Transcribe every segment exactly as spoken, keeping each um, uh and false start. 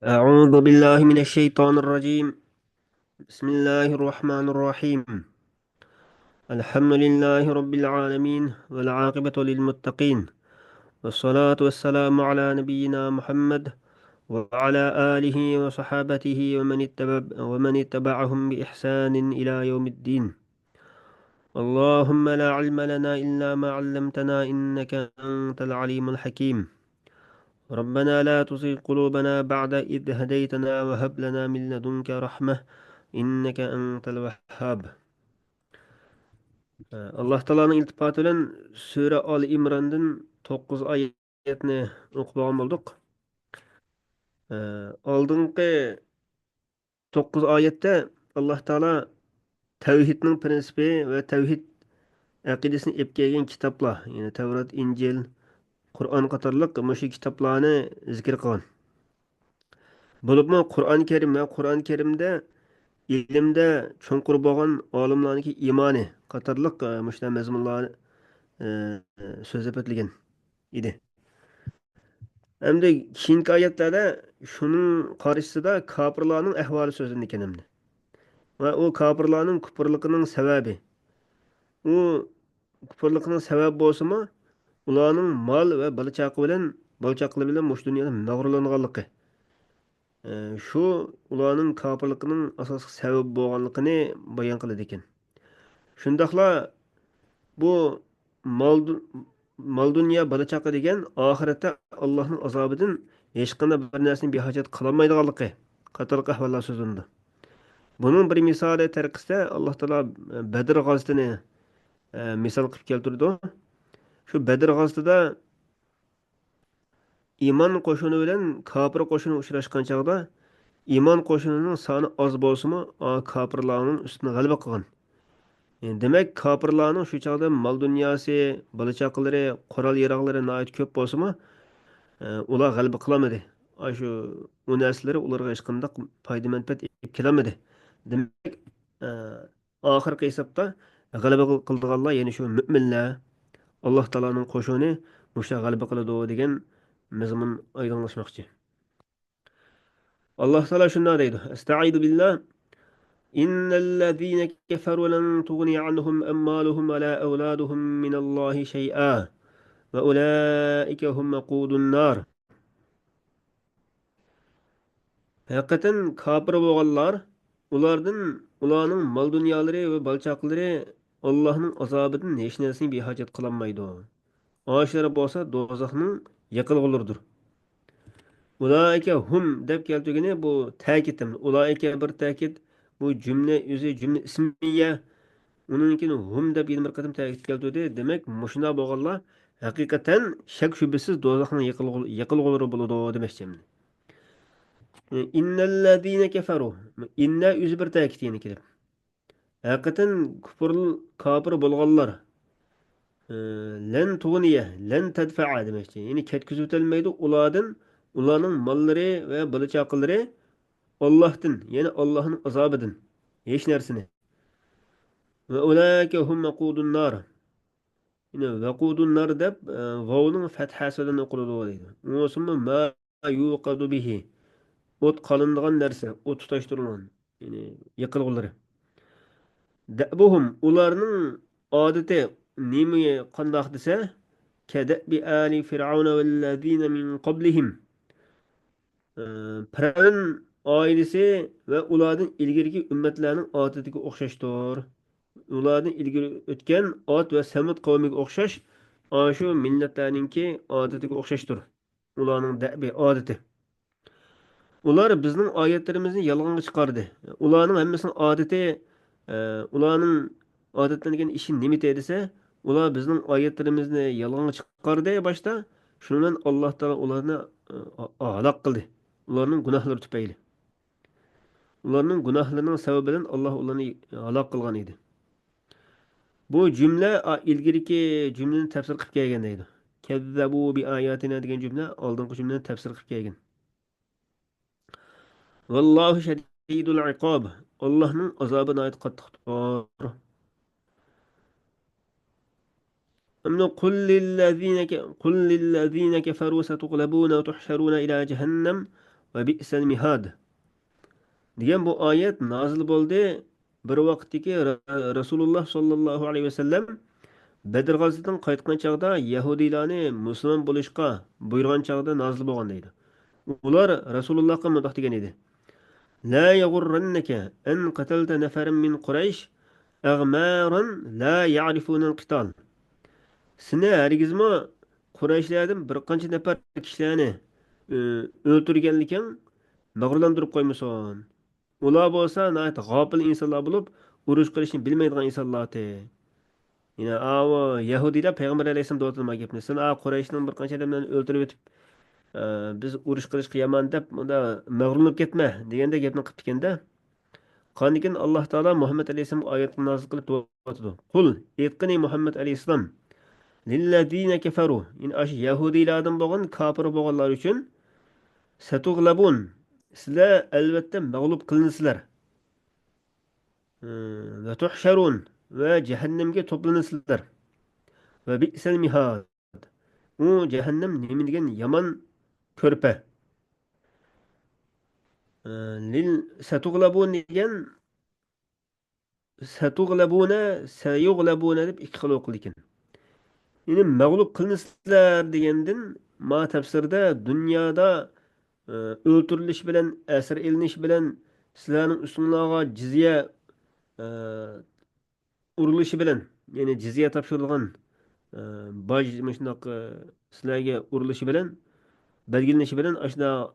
أعوذ بالله من الشيطان الرجيم. بسم الله الرحمن الرحيم. الحمد لله رب العالمين، والعاقبة للمتقين، والصلاة والسلام على نبينا محمد وعلى آله وصحابته ومن اتبع-، ومن اتبعهم بإحسان إلى يوم الدين. اللهم لا علم لنا إلا ما علمتنا إنك أنت العليم الحكيم. ربنا لا تزغ قلوبنا بعد إذ هديتنا وهب لنا من لدنك رحمة إنك أنت الوهاب. ئاللاھ تائالانىڭ ئىلتىپاتى بىلەن سۈرە ئالى ئىمراندىن توققۇز ئايەتنى ئوقۇپ بولغان بولدۇق. ئالدىنقى توققۇز ئايەتتە ئاللاھ تائالا تەۋھىدنىڭ پىرىنسىپى ۋە تەۋھىد ئەقىدىسىنى ئېلىپ كەلگەن كىتابلار، يەنى تەۋرات، ئىنجىل، قۇرئان قاتارلىق مۇشۇ كىتابلارنى زىكىر قىلغان. بولۇپمۇ قۇرئان كەرىم ۋە قۇرئان كەرىمدە ئىلىمدە چوڭقۇر بولغان ئالىملارنىڭكى ئىمانى قاتارلىق، ئە، مۇشۇنداق مەزمۇنلار، ئە، سۆزلەپ ئۆتۈلگەن ئىدى. ئەمدى كېيىنكى ئايەتلەردە شۇنىڭ قارشىسىدا كاپىرلارنىڭ ئەھۋالى سۆزلىنىدىكەن ئەمدى. ۋە ئۇ كاپىرلارنىڭ كۇپۇرلۇقىنىڭ سەۋەبى. ئۇ كۇپۇرلۇقىنىڭ سەۋەبى بولسىمۇ، ئۇلارنىڭ مال ۋە بالا-چاقا بىلەن، بالا-چاقىلىرى بىلەن مۇشۇ دۇنيادا مەغرۇرلانغانلىقى. ئە، شۇ ئۇلارنىڭ كاپىرلىقىنىڭ ئاساسلىق سەۋەبى بولغانلىقىنى بايان قىلىدىكەن. شۇنداقلا بۇ مال، مال-دۇنيا، بالا-چاقا دېگەن ئاخىرەتتە ئاللاھنىڭ ئازابىدىن ھېچقانداق بىر نەرسىنى بىھاجەت قىلالمايدىغانلىقى قاتارلىق ئەھۋاللار سۆزلىنىدۇ. بۇنىڭ بىر مىسالى تەرقىسىدە ئاللاھ تائالا بەدر غازىتىنى، ئە، مىسال قىلىپ كەلتۈرىدۇ. شۇ بەدر غازىتىدا ئىمان قوشۇنى بىلەن كاپىر قوشۇنى ئۇچراشقان چاغدا، ئىمان قوشۇنىنىڭ سانى ئاز بولسىمۇ، ئا، كاپىرلارنىڭ ئۈستىدىن غەلىبە قىلغان. دېمەك، كاپىرلارنىڭ شۇ چاغدا مال-دۇنياسى، بالا-چاقىلىرى، قورال-ياراغلىرى ناھايىتى كۆپ بولسىمۇ، ئۇلار غەلىبە قىلالمىدى. ئاشۇ ئۇ نەرسىلىرى ئۇلارغا ھېچقانداق پايدا-مەنپەئەت ئېلىپ كېلەلمىدى. دېمەك، ئاخىرقى ھېسابتا غەلىبە قىلىدىغانلار يەنە شۇ مۆمىنلەر، ئاللاھ تائالانىڭ قوشۇنى مۇشۇلار غەلىبە قىلىدۇ دېگەن مەزمۇن ئايدىڭلاشماقچى. ئاللاھ تائالا شۇنداق دەيدۇ، ئەستەئىزۇ بىللاھ، إن الذين كفروا لن تغني عنهم أموالهم ولا أولادهم من الله شيئا وأولئك هم وقود النار. ھەقىقەتەن كاپىر بولغانلار، ئۇلاردىن، ئۇلارنىڭ مال-دۇنيالىرى ۋە بالا-چاقىلىرى ئاللاھنىڭ ئازابىدىن ھېچ نەرسىنى بىھاجەت قىلالمايدۇ. ئاشۇلار بولسا دوزاخنىڭ يېقىلغۇلىرىدۇر. ئۇلائىكە ھۇم دەپ كەلتۈرگىنى بۇ تەكىت. ئۇلائىكە بىر تەكىت، بۇ جۈملە ئۆزى جۈملە ئىسمىيە. ئۇنىڭدىن كېيىن ھۇم دەپ يەنە بىر قېتىم تەكىت كەلتۈردى. دېمەك، مۇشۇنداق بولغانلار ھەقىقەتەن شەك-شۈبھىسىز دوزاخنىڭ يېقىلغۇ-، يېقىلغۇلىرى بولىدۇ دېمەكچى. ئىننەللەزىنە كەفەرۇ. ئىننە ئۆزى بىر تەكىت يەنە كېلىپ. ھەقىقەتەن كۇپۇر، كاپىر بولغانلار، ئى، لەن تۇغنىيە، لەن تەدفەئە دېمەكچى. يەنى كەتكۈزۈۋېتەلمەيدۇ ئۇلاردىن، ئۇلارنىڭ ماللىرى ۋە بالا-چاقىلىرى ئاللاھتىن، يەنى ئاللاھنىڭ ئازابىدىن ھېچ نەرسىنى. ۋە ئۇلائىكە ھۇم ۋەقۇدۇن نار. يەنى ۋەقۇدۇن نار دەپ، ئە، ۋاۋنىڭ فەتھەسى بىلەن ئوقۇلىدۇ دەيدۇ. ئۇنىڭ ئىسمى ما يۇقەدۇ بىھى. ئوت قالىنىدىغان نەرسە، ئوت تۇتاشتۇرۇلغان. يەنى يېقىلغۇلىرى. دەئبۇھۇم، ئۇلارنىڭ ئادىتى نېمە، قانداق دېسە، كەدەئبى ئالى فىرئەۋنە ۋەللەزىنە مىن قەبلىھىم. ئە، پىرئەۋن ئائىلىسى ۋە ئۇلاردىن ئىلگىرىكى ئۈممەتلەرنىڭ ئادىتىگە ئوخشاشتۇر. ئۇلاردىن ئىلگىرى ئۆتكەن ئاد ۋە سەمۇد قەۋمىگە ئوخشاش، ئاشۇ مىللەتلەرنىڭكى ئادىتىگە ئوخشاشتۇر. ئۇلارنىڭ دەئبى، ئادىتى. ئۇلار بىزنىڭ ئايەتلىرىمىزنى يالغانغا چىقاردى. ئۇلارنىڭ ھەممىسىنىڭ ئادىتى، ئە، ئۇلارنىڭ ئادەتلەنگەن ئىشى نېمىتى دېسە، ئۇلار بىزنىڭ ئايەتلىرىمىزنى يالغانغا چىقاردى باشتا، شۇنىڭ بىلەن ئاللاھ تائالا ئۇلارنى، ئە، ھالاك قىلدى. ئۇلارنىڭ گۇناھلىرى تۈپەيلى. ئۇلارنىڭ گۇناھلىرىنىڭ سەۋەبى بىلەن ئاللاھ ئۇلارنى ھالاك قىلغان ئىدى. بۇ جۈملە، ئا، ئىلگىرىكى جۈملىنى تەپسىر قىلىپ كەلگەن دەيدۇ. كەززەبۇ بىئاياتىنا دېگەن جۈملە ئالدىنقى جۈملىنى تەپسىر قىلىپ كەلگەن. ۋاللاھۇ شەدىدۇل ئىقاب. ئاللاھنىڭ ئازابى ناھايىتى قاتتىقتۇر. ئەمدى قۇل لىللەزىنە كە-، قۇل لىللەزىنە كەفەرۇ سەتۇغلەبۇنە ۋە تۇھشەرۇنە ئىلە جەھەننەم ۋە بىئسەل مىھاد دېگەن بۇ ئايەت نازىل بولدى. بىر ۋاقىتتىكى رە-، رەسۇلۇللاھ ساللاللاھۇ ئەلەيھى ۋەسەللەم بەدر غازىتىدىن قايتقان چاغدا يەھۇدىيلارنى مۇسۇلمان بولۇشقا بۇيرۇغان چاغدا نازىل بولغان دەيدۇ. ئۇلار رەسۇلۇللاھقا مۇنداق دېگەن ئىدى: لا يغرنك أن قتلت نفرا من قريش أغمارا لا يعرفون القتال. سېنى ھەرگىزمۇ قۇرەيشلەردىن بىر قانچە نەپەر كىشىلەرنى، ئۆ-، ئۆلتۈرگەنلىكىڭ مەغرۇرلاندۇرۇپ قويمىسۇن. ئۇلار بولسا ناھايىتى غاپىل ئىنسانلار بولۇپ، ئۇرۇش قىلىشنى بىلمەيدىغان ئىنسانلار ئىدى. يەنى ئاۋۇ يەھۇدىيلار پەيغەمبەر ئەلەيھىسسالام دەۋاتىدۇ ما گەپنى. سەن ئا قۇرەيشنىڭ بىر قانچە ئادەملىرىنى ئۆلتۈرۈۋېتىپ، ئە، بىز ئۇرۇش قىلىشقا يامان دەپ، مۇندا مەغرۇرلىنىپ كەتمە دېگەندەك گەپنى قىپتىكەن-دە. قاندىكىن ئاللاھ تائالا مۇھەممەد ئەلەيھىسسالامغا ئايەت نازىل قىلىپ دەۋاتىدۇ. قۇل، ئېيتقىنى مۇھەممەد ئەلەيھىسسالام، لىللەزىنە كەفەرۇ، يەنى ئاشۇ يەھۇدىيلاردىن بولغان كاپىر بولغانلار ئۈچۈن، سەتۇغلەبۇن، سىلەر ئەلۋەتتە مەغلۇپ قىلىنىسىلەر. ۋە تۇھشەرۇن، ۋە جەھەننەمگە توپلىنىسىلەر. ۋە بىئسەل مىھاد. ئۇ جەھەننەم نېمە دېگەن يامان كۆرپە. لىل سەتۇغلەبۇن دېگەن، سەتۇغلەبۇنە، سەيۇغلەبۇنە دەپ ئىككى خىل ئوقۇلىدىكەن. يەنى مەغلۇپ قىلىنىسىلەر دېگەندىن ما تەپسىردە دۇنيادا، ئە، ئۆلتۈرۈلۈش بىلەن، ئەسىر ئېلىنىش بىلەن، سىلەرنىڭ ئۈستۈڭلارغا جىزيە، ئە، ئۇرۇلۇشى بىلەن، يەنى جىزيە تاپشۇرۇلغان، ئە، باج مۇشۇنداق، ئە، سىلەرگە ئۇرۇلۇشى بىلەن، بەلگىلىنىشى بىلەن ئاشۇنداق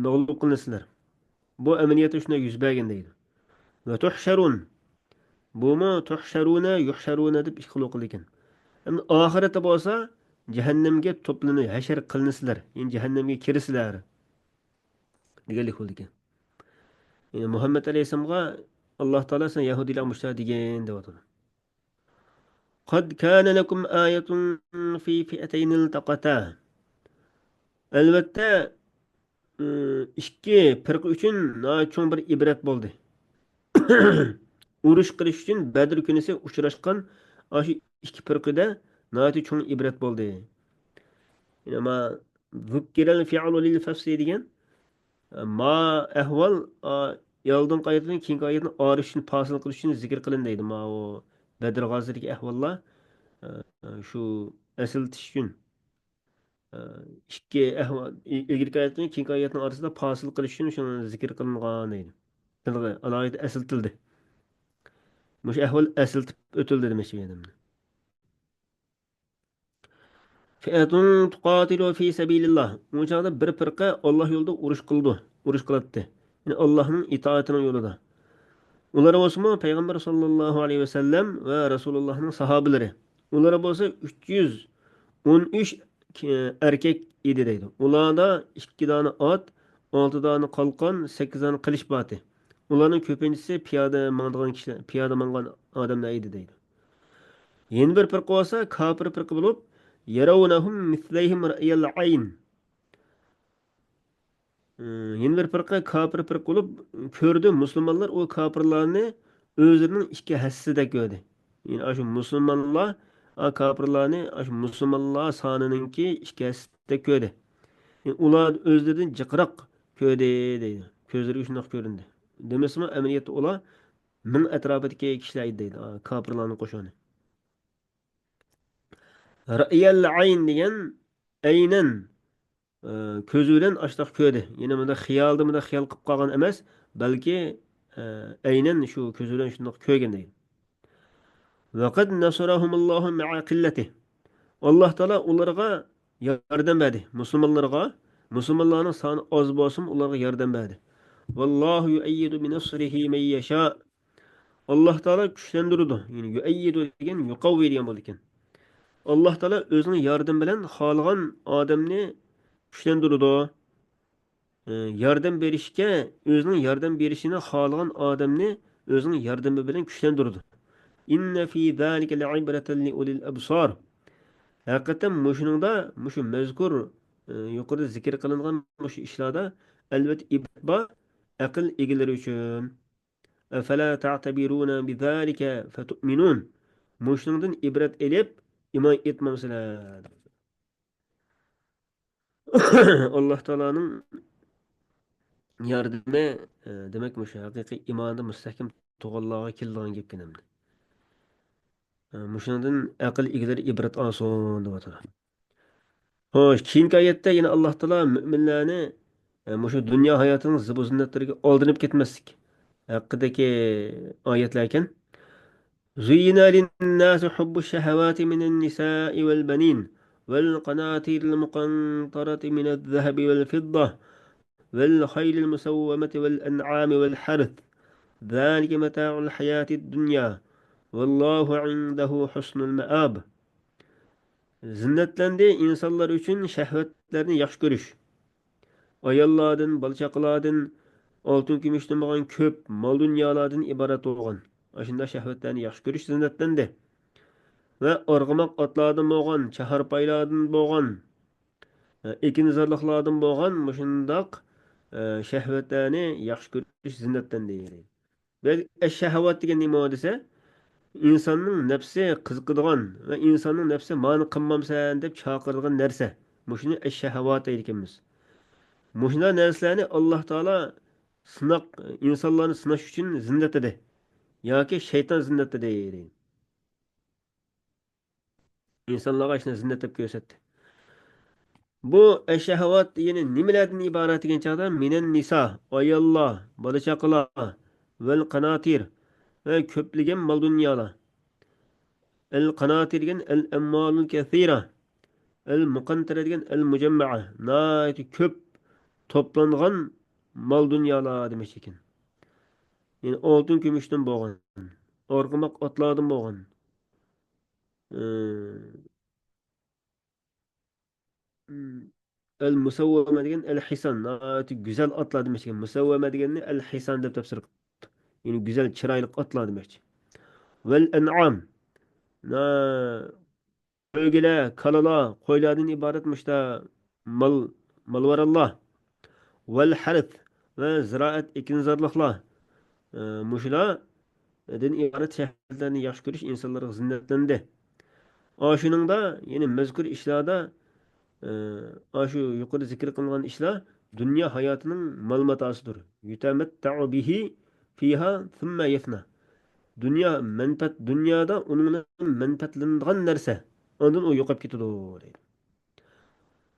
مەغلۇپ قىلىنىسىلەر. بۇ ئەمەلىيەتتە شۇنداق يۈز بەرگەن دەيدۇ. ۋە تۇھشەرۇن. بۇمۇ تۇھشەرۇنە، يۇھشەرۇنە دەپ ئىككى خىل ئوقۇلىدىكەن. ئەمدى ئاخىرەتتە بولسا جەھەننەمگە توپلىنىپ، ھەشر قىلىنىسىلەر. يەنى جەھەننەمگە كىرىسىلەر دېگەنلىك بولىدىكەن. يەنى مۇھەممەد ئەلەيھىسسالامغا ئاللاھ تائالا سەن يەھۇدىيلار مۇشۇنداق دېگەن دەۋاتىدۇ. قد كان لكم آية في فئتين التقتا. ئەلۋەتتە، ئىككى پىرقە ئۈچۈن ناھايىتى چوڭ بىر ئىبرەت بولدى. ئۇرۇش قىلىش ئۈچۈن بەدر كۈنىسى ئۇچراشقان ئاشۇ ئىككى پىرقىدە ناھايىتى چوڭ ئىبرەت بولدى. يەنى ما ذكر الفعل للفصل دېگەن، ما ئەھۋال، ئا، ئالدىنقى ئايەتتىن كېيىنكى ئايەتنى ئايرىش ئۈچۈن، پاسىل قىلىش ئۈچۈن زىكىر قىلىندى دەيدۇ. ماۋۇ بەدر غازىتىدىكى ئەھۋاللار، ئا، شۇ ئەسلىتىش ئۈچۈن، ئا، ئىككى ئەھۋال، ئىلگىرىكى ئايەتنى كېيىنكى ئايەتنىڭ ئارىسىدا پاسىل قىلىش ئۈچۈن شۇ زىكىر قىلىنغان دەيدۇ. ئالاھىدە ئەسلىتىلدى. مۇشۇ ئەھۋال ئەسلىتىپ ئۆتۈلدى دېمەكچى بۇ يەردە. فئة تقاتل في سبيل الله. ئۇ چاغدا بىر پىرقە ئاللاھ يولىدا ئۇرۇش قىلىدۇ، ئۇرۇش قىلاتتى. يەنى ئاللاھنىڭ ئىتائىتىنىڭ يولىدا. ئۇلار بولسىمۇ پەيغەمبەر ساللاللاھۇ ئەلەيھى ۋەسەللەم ۋە رەسۇلۇللاھنىڭ ساھابىلىرى. ئۇلار بولسا ئۈچ يۈز ئون ئۈچ ئەركەك ئىدى دەيدۇ. ئۇلاردا ئىككى دانە ئات، ئالتە دانە قالقان، سەككىز دانە قىلىچ بارتى. ئۇلارنىڭ كۆپىنچىسى پىيادە ماڭىدىغان كىشىلەر، پىيادە ماڭغان ئادەملەر ئىدى دەيدۇ. يەنە بىر پىرقە بولسا كاپىر پىرقە بولۇپ، يرونهم مثليهم رأي العين. يەنە بىر پىرقە كاپىر پىرقە بولۇپ كۆردى، مۇسۇلمانلار ئۇ كاپىرلارنى ئۆزلىرىنىڭ ئىككى ھەسسىسىدەك كۆردى. يەنى ئاشۇ مۇسۇلمانلار، ئا، كاپىرلارنى ئاشۇ مۇسۇلمانلار سانىنىڭكى ئىككى ھەسسىسىدەك كۆردى. يەنى ئۇلار ئۆزلىرىدىن جىقراق كۆردى دەيدۇ. كۆزلىرىگە شۇنداق كۆرۈندى. دېمىسىمۇ ئەمەلىيەتتە ئۇلار مىڭ ئەتراپىدىكى كىشىلەر ئىدى دەيدۇ، ئا، كاپىرلارنىڭ قوشۇنى. رەئيەل ئەين دېگەن ئەينەن، ئە، كۆزى بىلەن ئاشتاق كۆردى. يەنى مۇنداق خىيالدا مۇنداق خىيال قىلىپ قالغان ئەمەس، بەلكى، ئە، ئەينەن شۇ كۆزى بىلەن شۇنداق كۆرگەن دەيدۇ. ۋەقەد نەسەرەھۇمۇللاھۇ مەئە قىللەتىھ. ئاللاھ تائالا ئۇلارغا ياردەم بەردى. مۇسۇلمانلارغا، مۇسۇلمانلارنىڭ سانى ئاز بولسىمۇ ئۇلارغا ياردەم بەردى. ۋاللاھۇ يۇئەييىدۇ بىنەسرىھى مەن يەشا. ئاللاھ تائالا كۈچلەندۈرىدۇ. يەنى يۇئەييىدۇ دېگەن يۇقەۋۋى دېگەن بولىدىكەن. ئاللاھ تائالا ئۆزىنىڭ ياردىمى بىلەن خالىغان ئادەمنى كۈچلەندۈرىدۇ. ئى، ياردەم بېرىشكە، ئۆزىنىڭ ياردەم بېرىشىنى خالىغان ئادەمنى ئۆزىنىڭ ياردىمى بىلەن كۈچلەندۈرىدۇ. ئىننە فى زالىكە لەئىبرەتەن لىئۇلىل ئەبسار. ھەقىقەتەن مۇشۇنىڭدا، مۇشۇ مەزكۇر، ئى، يۇقىرىدا زىكىر قىلىنغان مۇشۇ ئىشلاردا ئەلۋەتتە ئىبرەت بار، ئەقىل ئىگىلىرى ئۈچۈن. ئەفەلا تەئتەبىرۇنە بىزالىكە فەتۇئمىنۇن. مۇشۇنىڭدىن ئىبرەت ئېلىپ ئىمان ئېيتمامسىلەر؟ ئاللاھ تائالانىڭ ياردىمى، ئە، دېمەك، مۇشۇ ھەقىقىي ئىماندا مۇستەھكەم تۇرغانلارغا كېلىدىغان گەپكەن ئەمدى. ئە، مۇشۇنىڭدىن ئەقىل ئىگىلىرى ئىبرەت ئالسۇن، دەۋاتىدۇ. خوش، كېيىنكى ئايەتتە يەنە ئاللاھ تائالا مۆمىنلەرنى، ئە، مۇشۇ دۇنيا ھاياتىنىڭ زىبۇ زىننەتلىرىگە ئالدىنىپ كەتمەسلىك ھەققىدىكى ئايەتلەركەن. زين للناس حب الشهوات من النساء والبنين والقناطير المقنطرة من الذهب والفضة والخيل المسومة والأنعام والحرث ذلك متاع الحياة الدنيا والله عنده حسن المآب. زىننەتلەندى ئىنسانلار ئۈچۈن شەھۋەتلەرنى ياخشى كۆرۈش. ئاياللاردىن، بالا-چاقىلاردىن، ئالتۇن-كۈمۈشتىن بولغان كۆپ مال-دۇنيالاردىن ئىبارەت بولغان ئاشۇنداق شەھۋەتلەرنى ياخشى كۆرۈش زىننەتلەندى. ۋە ئارغىماق ئاتلاردىن بولغان، چاھارپايلاردىن بولغان، ئە، ئېكىنزارلىقلاردىن بولغان مۇشۇنداق، ئە، شەھۋەتلەرنى ياخشى كۆرۈش زىننەتلەندى. بۇ يەردە ئەششەھەۋات دېگەن نېمە دېسە، ئىنساننىڭ نەپسى قىزىقىدىغان ۋە ئىنساننىڭ نەپسى مانا قىلمامسەن دەپ چاقىرىدىغان نەرسە. مۇشۇنى ئەششەھەۋات دەيدىكەنمىز. مۇشۇنداق نەرسىلەرنى ئاللاھ تائالا سىناق، ئىنسانلارنى سىناش ئۈچۈن زىننەتلىدى. ياكى شەيتان زىننەتلىدى. ئىنسانلارغا ئىشنى زىننەت دەپ كۆرسەتتى. بۇ ئەششەھەۋات يەنى نېمىلەردىن ئىبارەت دېگەن چاغدا، مىنەن نىسا، ئاياللار، بالا-چاقىلار، ۋەل قاناتىر ۋە كۆپلىگەن مال-دۇنيالار. ئەل قاناتىر دېگەن ئەل ئەمۋالۇل كەسىرە، ئەل مۇقەنتىرە دېگەن ئەل مۇجەممەئە، ناھايىتى كۆپ توپلانغان مال-دۇنيالار دېمەكچى ئىكەن. يەنى ئالتۇن-كۈمۈشتىن بولغان، ئارغىماق ئاتلاردىن بولغان. ئەل مۇسەۋۋەمە دېگەن ئەل ھىسان، ناھايىتى گۈزەل ئاتلار دېمەكچى. مۇسەۋۋەمە دېگەننى ئەل ھىسان دەپ تەپسىر قىپتۇ. يەنى گۈزەل، چىرايلىق ئاتلار دېمەكچى. ۋەل ئەنئام، نا-، ئۆگىلەر، كالىلار، قويلاردىن ئىبارەت مۇشتا مال، مالۋارانلار. ۋەل ھەرث، ۋە زىرائەت، ئېكىنزارلىقلار. ئە، مۇشۇلاردىن ئىبارەت شەھۋەتلەرنى ياخشى كۆرۈش ئىنسانلارغا زىننەتلەندى. ئاشۇنىڭدا، يەنى مەزكۇر ئىشلاردا، ئە، ئاشۇ يۇقىرىدا زىكىر قىلىنغان ئىشلار دۇنيا ھاياتىنىڭ مال-ماتاسىدۇر. يۇتەمەتتەئۇ بىھى فىھا ثۇممە يەفنا. دۇنيا مەنپەئەت، دۇنيادا ئۇنىڭ بىلەن مەنپەئەتلىنىدىغان نەرسە، ئاندىن ئۇ يوقاپ كېتىدۇ، دەيدۇ.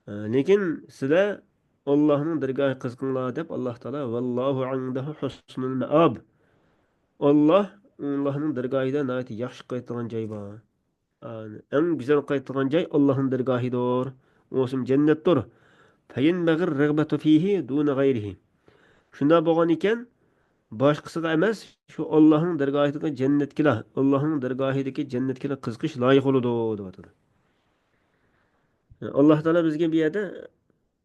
ئە، لېكىن سىلەر ئاللاھنىڭ دەرگاھىغا قىزىقىڭلار دەپ، ئاللاھ تائالا، ۋاللاھۇ ئىندەھۇ ھۇسنۇل مەئاب. ئاللاھ، ئاللاھنىڭ دەرگاھىدا ناھايىتى ياخشى قايتىدىغان جاي بار. ئەڭ گۈزەل قايتىدىغان جاي ئاللاھنىڭ دەرگاھىدۇر. ئۇ بولسىمۇ جەننەتتۇر. فەيەنبەغىر رەغبەتۇ فىھى دۇنە غەيرىھى. شۇنداق بولغان ئىكەن، باشقىسىغا ئەمەس، شۇ ئاللاھنىڭ دەرگاھىدىكى جەننەتكىلا، ئاللاھنىڭ دەرگاھىدىكى جەننەتكىلا قىزىقىش لايىق بولىدۇ، دەۋاتىدۇ. ئاللاھ تائالا بىزگە بۇ يەردە،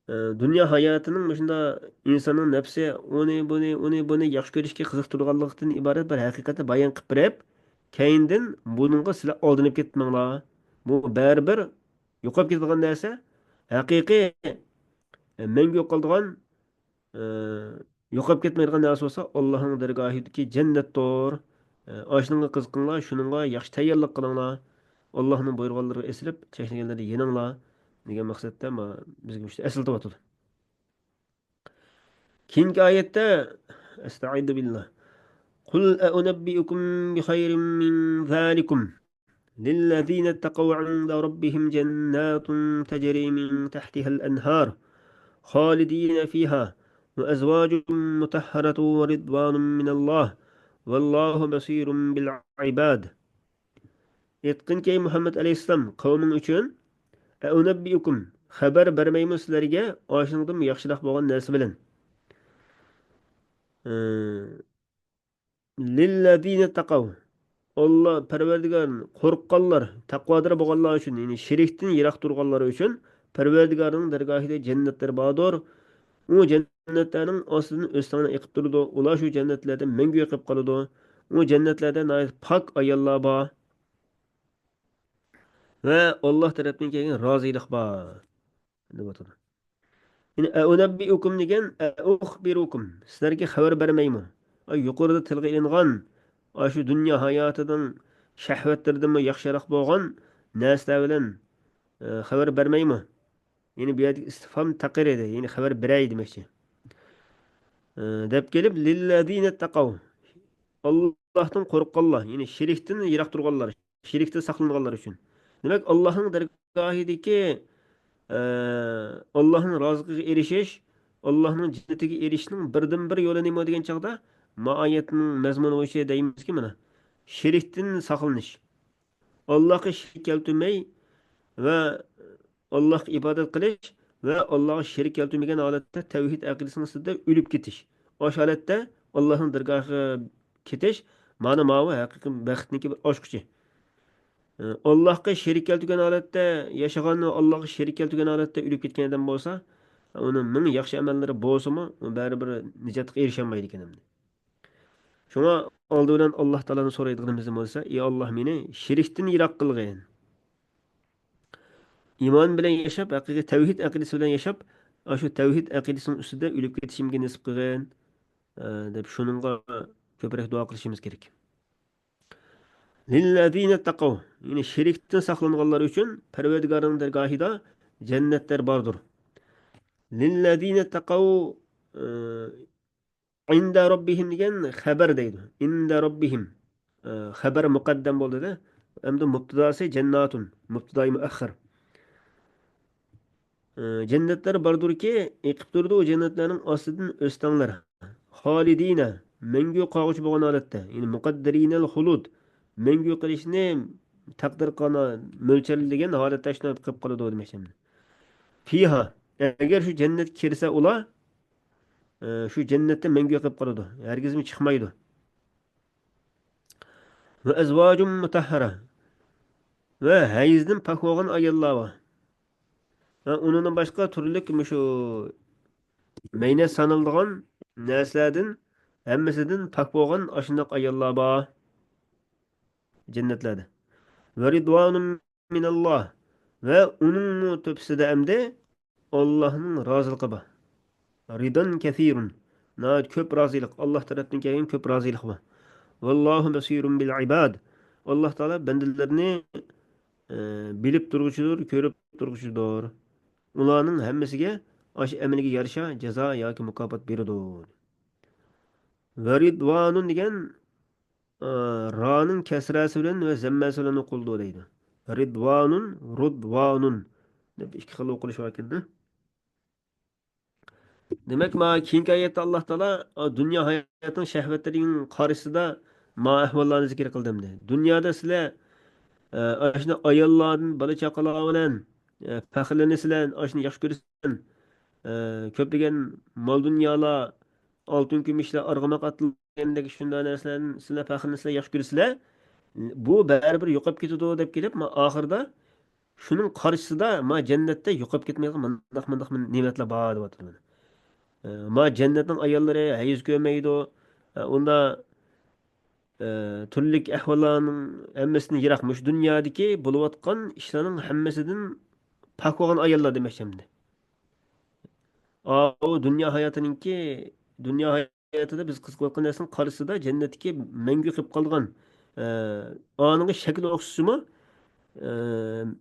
ئە، دۇنيا ھاياتىنىڭ مۇشۇنداق ئىنساننىڭ نەپسى ئۇنى، بۇنى، ئۇنى، بۇنى ياخشى كۆرۈشكە قىزىقتۇرىدىغانلىقتىن ئىبارەت بىر ھەقىقەتنى بايان قىلىپ بېرىپ، كەينىدىن بۇنىڭغا سىلەر ئالدىنىپ كەتمەڭلار. بۇ بەرىبىر يوقاپ كېتىدىغان نەرسە، ھەقىقىي، ئە، مەڭگۈ يوقالىدىغان، ئە، يوقاپ كەتمەيدىغان نەرسە بولسا، ئاللاھنىڭ دەرگاھىدىكى جەننەتتۇر. ئە، ئاشۇنىڭغا قىزىقىڭلار، شۇنىڭغا ياخشى تەييارلىق قىلىڭلار. ئاللاھنىڭ بۇيرۇغانلىرىغا ئېسىلىپ، چەكلىگەنلىرىدىن يېنىڭلار، دېگەن مەقسەتتە ما-، بىزگە مۇشۇنى ئەسلىتىۋاتىدۇ. كېيىنكى ئايەتتە، ئەستەئىزۇ بىللاھ. قل أنبئكم بخير من ذلكم للذين اتقوا عند ربهم جنات تجري من تحتها الأنهار خالدين فيها وأزواج مطهرة ورضوان من الله والله بصير بالعباد. ئېيتقىنكى، ئەي مۇھەممەد ئەلەيھىسسالام، قەۋمىڭ ئۈچۈن، ئەئۇنەببىئۇكۇم، خەۋەر بەرمەيمۇ سىلەرگە ئاشۇنىڭدىنمۇ ياخشىراق بولغان نەرسە بىلەن؟ لىللەزىنە تەقەۋ. ئاللا پەرۋەردىگارىنى قورققانلار، تەقۋادار بولغانلار ئۈچۈن، يەنى شېرىكتىن يىراق تۇرغانلار ئۈچۈن پەرۋەردىگارنىڭ دەرگاھىدا جەننەتلەر باردۇر. ئۇ جەننەتلەرنىڭ ئاستىدىن ئۆستەڭلەر ئېقىپ تۇرىدۇ. ئۇلار شۇ جەننەتلەردە مەڭگۈ ئېقىپ قالىدۇ. ئۇ جەننەتلەردە ناھايىتى پاك ئاياللار بار. ۋە ئاللا تەرەپتىن كەلگەن رازىلىق بار. دەپ ئاتىدۇ. يەنى، ئەئۇنەببىئۇكۇم دېگەن، ئەئۇخبىرۇكۇم، سىلەرگە خەۋەر بەرمەيمۇ؟ ئاي، يۇقىرىدا تىلغا ئېلىنغان، ئاشۇ دۇنيا ھاياتىنىڭ شەھۋەتلىرىدىنمۇ ياخشىراق بولغان نەرسىلەر بىلەن، ئە، خەۋەر بەرمەيمۇ؟ يەنى بۇ يەردىكى ئىستىفھام تەقرىر ئىدى، يەنى خەۋەر بېرەي دېمەكچى. ئى، دەپ كېلىپ، لىللەزىنە تەقەۋ. ئاللاھتىن قورققانلار، يەنى شېرىكتىن يىراق تۇرغانلار، شېرىكتىن ساقلانغانلار ئۈچۈن. دېمەك، ئاللاھنىڭ دەرگاھىدىكى، ئى، ئاللاھنىڭ رازىلىقىغا ئېرىشىش، ئاللاھنىڭ جەننىتىگە ئېرىشىشنىڭ بىردىنبىر يولى نېمە دېگەن چاغدا، ما ئايەتنىڭ مەزمۇنى بويىچە دەيمىزكى، مانا، شېرىكتىن ساقلىنىش. ئاللاھقا شېرىك كەلتۈرمەي ۋە ئاللاھقا ئىبادەت قىلىش ۋە ئاللاھقا شېرىك كەلتۈرمىگەن ھالەتتە تەۋھىد ئەقىدىسىنىڭ ئۈستىدە ئۆلۈپ كېتىش. ئاشۇ ھالەتتە ئاللاھنىڭ دەرگاھىغا كېتىش، مانا ماۋۇ ھەقىقىي بەختنىڭكى بىر ئاچقۇچى. ئاللاھقا شېرىك كەلتۈرگەن ھالەتتە ياشىغان ۋە ئاللاھقا شېرىك كەلتۈرگەن ھالەتتە ئۆلۈپ كەتكەن ئادەم بولسا، ئۇنىڭ مىڭ ياخشى ئەمەللىرى بولسىمۇ، ئۇ بەرىبىر نىجاتقا ئېرىشەلمەيدىكەن ئەمدى. شۇڭا ئالدى بىلەن ئاللاھ تائالادىن سورايدىغىنىمىز نېمە دېسە، ئى ئاللاھ، مېنى شېرىكتىن يىراق قىلغىن. ئىمان بىلەن ياشاپ، ھەقىقىي تەۋھىد ئەقىدىسى بىلەن ياشاپ، ئاشۇ تەۋھىد ئەقىدىسىنىڭ ئۈستىدە ئۆلۈپ كېتىشىمگە نېسىپ قىلغىن، ئە، دەپ شۇنىڭغا كۆپرەك دۇئا قىلىشىمىز كېرەك. لىللەزىنە تەقەۋ، يەنى شېرىكتىن ساقلانغانلار ئۈچۈن پەرۋەردىگارنىڭ دەرگاھىدا جەننەتلەر باردۇر. لىللەزىنە تەقەۋ، ئە، ئىندە رەببىھىم دېگەن خەبەر دەيدۇ. ئىندە رەببىھىم. ئە، خەبەر مۇقەددەم بولدى-دە. ئەمدى مۇبتىداسى جەنناتۇن. مۇبتىدائى مۇئەخخەر. ئە، جەننەتلەر باردۇركى، ئېقىپ تۇرىدۇ ئۇ جەننەتلەرنىڭ ئاستىدىن ئۆستەڭلەر. خالىدىنە، مەڭگۈ قالغۇچى بولغان ھالەتتە. يەنى مۇقەددىرىنەل خۇلۇد. مەڭگۈ قېلىشنى تەقدىر قىلغان، مۆلچەرلىگەن ھالەتتە شۇنداق قېلىپ قالىدۇ دېمەكچى. فىھا، ئەگەر شۇ جەننەتكە كىرسە ئۇلار، ئە، شۇ جەننەتتە مەڭگۈ قېلىپ قالىدۇ. ھەرگىزمۇ چىقمايدۇ. ۋە ئەزۋاجۇم مۇتەھھەرە. ۋە ھەيزدىن پاك بولغان ئاياللار بار. ۋە ئۇنىڭدىن باشقا تۈرلۈك مۇشۇ مەينەت سانىلىدىغان نەرسىلەردىن، ھەممىسىدىن پاك بولغان ئاشۇنداق ئاياللار بار جەننەتلەردە. ۋە رىدۋانۇم مىنەللاھ، ۋە ئۇنىڭمۇ تۆپىسىدە ئەمدى ئاللاھنىڭ رازىلىقى بار. رىدان كەسىرۇن، ناھايىتى كۆپ رازىلىق، ئاللاھ تەرەپتىن كەلگەن كۆپ رازىلىق بار. ۋاللاھۇ بەسىرۇن بىل ئىباد، ئاللاھ تائالا بەندىلىرىنى، ئە، بىلىپ تۇرغۇچىدۇر، كۆرۈپ تۇرغۇچىدۇر. ئۇلارنىڭ ھەممىسىگە ئاشۇ ئەمىلىگە يارىشا جازا ياكى مۇكاپات بېرىدۇ. ۋە رىدۋانۇن دېگەن ئە، رانىڭ كەسرەسى بىلەن ۋە زەممەسى بىلەن ئوقۇلىدۇ دەيدۇ. رىدۋانۇن، رۇدۋانۇن دەپ ئىككى خىل ئوقۇلۇش بار ئىكەن. دېمەك، ما كېيىنكى ئايەتتە ئاللاھ تائالا، ئا، دۇنيا ھاياتىنىڭ شەھۋەتلىرىنىڭ قارشىسىدا ما ئەھۋاللارنى زىكىر قىلدى ئەمدى. دۇنيادا سىلەر، ئە، ئاشۇنداق ئاياللاردىن، بالا چاقىلار بىلەن، ئە، پەخىرلىنىسىلەر، ئاشۇنى ياخشى كۆرىسىلەر. ئە، كۆپلىگەن مال دۇنيالار، ئالتۇن كۈمۈشلەر، ئارغىماق ئاتلار دېگەندەك شۇنداق نەرسىلەرنى سىلەر پەخىرلىنىسىلەر، ياخشى كۆرىسىلەر. بۇ بەرىبىر يوقاپ كېتىدۇ دەپ كېلىپ، ما ئاخىرىدا شۇنىڭ قارشىسىدا ما جەننەتتە يوقاپ كەتمەيدىغان مۇنداق، مۇنداق نېمەتلەر بار دەۋاتىدۇ. ئە، ما جەننەتنىڭ ئاياللىرى ھەيز كۆرمەيدۇ. ئە، ئۇندا، ئە، تۈرلۈك ئەھۋاللارنىڭ ھەممىسىدىن يىراق، مۇشۇ دۇنيادىكى بولۇۋاتقان ئىشلارنىڭ ھەممىسىدىن پاك بولغان ئاياللار دېمەكچى ئەمدى. ئاۋۇ دۇنيا ھاياتىنىڭكى، دۇنيا ھاياتىدا بىز قىزىقىۋاتقان نەرسىنىڭ قارشىسىدا جەننەتتىكى مەڭگۈ قېلىپ قالغان، ئە، ئانىڭغا شەكلى ئوخشىسىمۇ، ئە،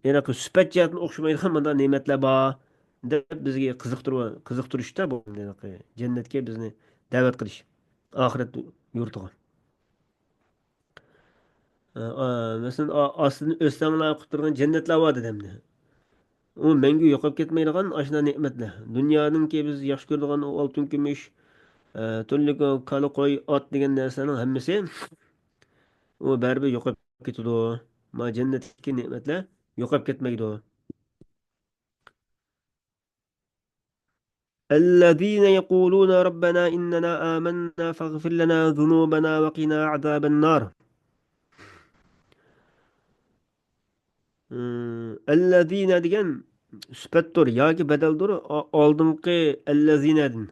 ھېلىقى سۈپەت جەھەتتىن ئوخشىمايدىغان مۇنداق نېمەتلەر بار دەپ بىزگە قىزىقتۇرۇۋ-، قىزىقتۇرۇشتا بۇ ھېلىقى جەننەتكە بىزنى دەۋەت قىلىش، ئاخىرەت يۇرتىغا. ئە، ئا، مەسىلەن، ئا-، ئاستىدىن ئۆستەڭلار قىلىپ تۇرغان جەننەتلەر بار دېدى ئەمدى. ئۇ مەڭگۈ يوقاپ كەتمەيدىغان ئاشۇنداق نېمەتلەر. دۇنيانىڭكى بىز ياخشى كۆرىدىغان ئۇ ئالتۇن، كۈمۈش، ئە، تۈرلۈك كالا، قوي، ئات دېگەن نەرسىلەرنىڭ ھەممىسى ئۇ بەرىبىر يوقاپ كېتىدۇ. ما جەننەتتىكى نېمەتلەر يوقاپ كەتمەيدۇ. الذين يقولون ربنا إننا آمنا فاغفر لنا ذنوبنا وقنا عذاب النار. ئەللەزىنە دېگەن سۈپەتتۇر ياكى بەدەلدۇر. ئا-، ئالدىنقى ئەللەزىنەدىن،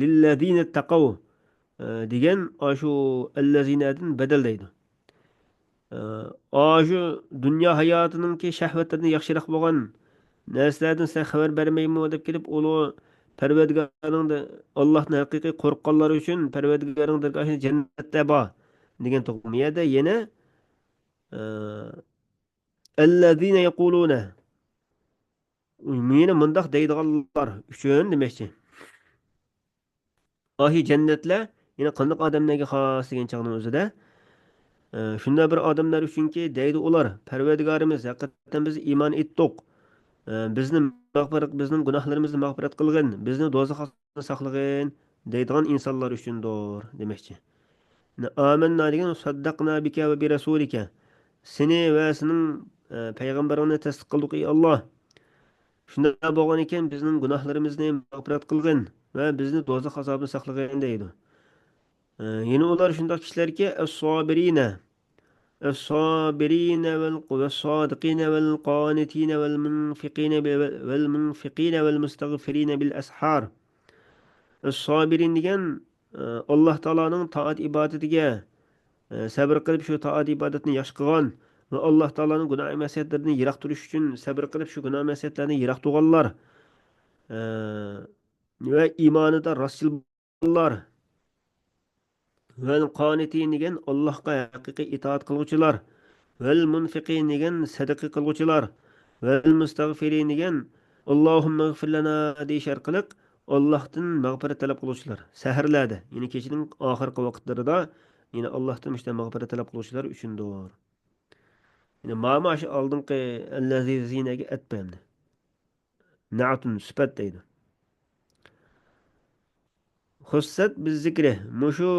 لىللەزىنە تەقەۋ، ئە، دېگەن ئاشۇ ئەللەزىنەدىن بەدەل دەيدۇ. ئە، ئاشۇ دۇنيا ھاياتىنىڭكى شەھۋەتلىرىدىن ياخشىراق بولغان نەرسىلەردىن سەن خەۋەر بەرمەيمۇ دەپ كېلىپ، ئۇلۇ پەرۋەردىگارىڭدا، ئاللاھتىن ھەقىقىي قورققانلار ئۈچۈن پەرۋەردىگارىڭ دەرگاھىدا جەننەتلەر بار دېگەن تۇغۇم. يەردە يەنە، ئە، ئەللەزىنە يەقۇلۇنە. مېنى مۇنداق دەيدىغانلار ئۈچۈن دېمەكچى. ئاھى جەننەتلەر يەنە قانداق ئادەملەرگە خاس دېگەن چاغنىڭ ئۆزىدە، ئە، شۇنداق بىر ئادەملەر ئۈچۈنكى، دەيدۇ ئۇلار، پەرۋەردىگارىمىز، ھەقىقەتەن بىز ئىمان ئېيتتۇق. ئە، بىزنى مەغپىرەت، بىزنىڭ گۇناھلىرىمىزنى مەغپىرەت قىلغىن، بىزنى دوزاخ ئاستىدا ساقلىغىن دەيدىغان ئىنسانلار ئۈچۈندۇر دېمەكچى. ئامەننا دېگەن، سەددەقنا بىكە ۋە بىرەسۇلىكە. سېنى ۋە سېنىڭ، ئە، پەيغەمبىرىڭنى تەستىق قىلدۇق، ئەي ئاللا. شۇنداق بولغان ئىكەن، بىزنىڭ گۇناھلىرىمىزنى مەغپىرەت قىلغىن ۋە بىزنى دوزاخ ئازابىدىن ساقلىغىن دەيدۇ. ئە، يەنە ئۇلار شۇنداق كىشىلەركى، ئەس-سابىرىنە، ئەس-سابىرىنە ۋەل، ۋەس-سادىقىنە ۋەل قانىتىنە ۋەل مۇنفىقىنە بىل، ۋەل مۇنفىقىنە ۋەل مۇستەغفىرىنە بىل ئەسھار. ئەس-سابىرىن دېگەن، ئە، ئاللا تائالانىڭ تائەت ئىبادىتىگە، ئە، سەۋر قىلىپ، شۇ تائەت ئىبادەتنى ياخشى قىلغان ۋە ئاللا تائالانىڭ گۇناھ مەسىيەتلىرىدىن يىراق تۇرۇش ئۈچۈن سەۋر قىلىپ، شۇ گۇناھ مەسىيەتلەرنى يىراق تۇرغانلار، ئە، ۋە ئىمانىدا راستچىل بولغانلار. ۋەل قانىتىن دېگەن ئاللاھقا ھەقىقىي ئىتائەت قىلغۇچىلار. ۋەل مۇنفىقىن دېگەن سەدىقە قىلغۇچىلار. ۋەل مۇستەغفىرىن دېگەن، ئاللاھۇممەغفىر لەنا دېيىش ئارقىلىق ئاللاھتىن مەغپىرەت تەلەپ قىلغۇچىلار. سەھەرلەردە، يەنى كېچىنىڭ ئاخىرقى ۋاقىتلىرىدا، يەنى ئاللاھتىن مۇشۇنداق مەغپىرەت تەلەپ قىلغۇچىلار ئۈچۈندۇر. يەنى مانا شۇ ئالدىنقى ئەللەزىنەگە ئەتپە ئەمدى. نەئتۇن، سۈپەت دەيدۇ. خۇسسەت بىز زىكرى، مۇشۇ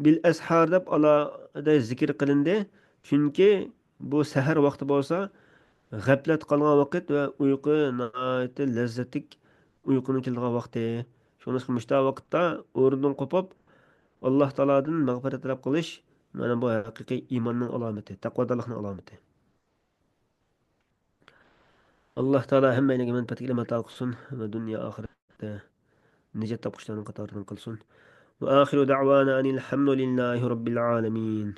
بىل ئەسھار دەپ ئالاھىدە زىكىر قىلىندى. چۈنكى بۇ سەھەر ۋاقتى بولسا غەپلەت قالغان ۋاقىت ۋە ئۇيقۇ ناھايىتى لەززەتلىك ئۇيقۇنىڭ كېلىدىغان ۋاقتى. شۇڭلاشقا مۇشۇنداق ۋاقىتتا ئورنىدىن قوپۇپ، ئاللا تائالادىن مەغپىرەت تەلەپ قىلىش، مانا بۇ ھەقىقىي ئىماننىڭ ئالامىتى، تەقۋادارلىقنىڭ ئالامىتى. ئاللا تائالا ھەممەيلەنگە مەنپەئەتلىك ئىلىم ئاتا قىلسۇن ۋە دۇنيا ئاخىرەتتە نىجات تاپقۇچىلارنىڭ قاتارىدىن قىلسۇن. وآخر دعوانا أن الحمد لله رب العالمين.